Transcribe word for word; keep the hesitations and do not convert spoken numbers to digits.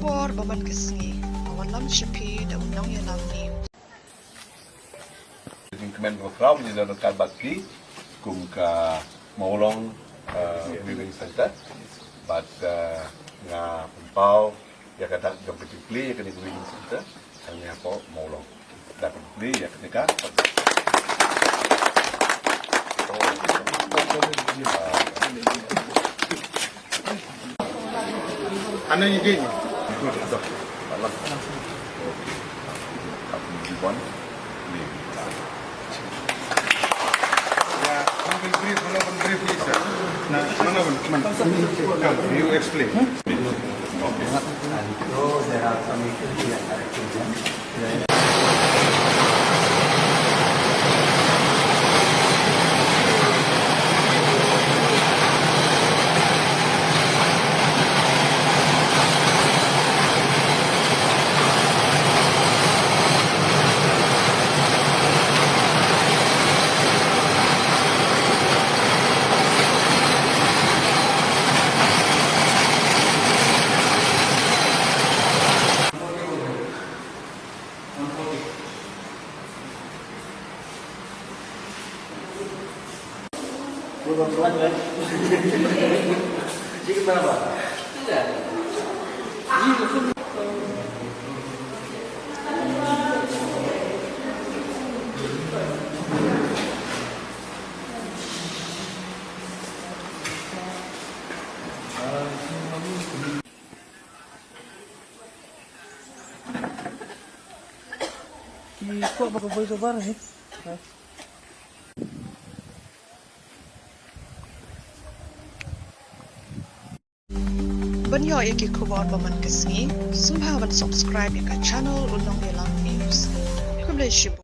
Por ba man ka sngi, ka wallam sha phi da u nongïalam news. Jingkmen kaba khraw ngi don ryngkat bad phi kum ka Mawlong, eh, Weaving Center. Bad, eh, nga pynpaw ïa ka dak jong ka jingplie ïa kane ka Weaving Center hangne hapoh Mawlong. Dak jingplie ïa kane ka. Ano yung game? Good, ito. Alam. Kapag one, maybe. Yeah, you will brief, you will brief, please, sir. Na, mana, mana? Come, you explain. Okay. And though there are some issues, we are correcting them. Ki kwah ba ka voice over, eh? Ban ïoh ïa ki khubor ba man ka sngi, sngewbha ban subscribe ïa ka channel U Nongïalam News. Khublei shibun.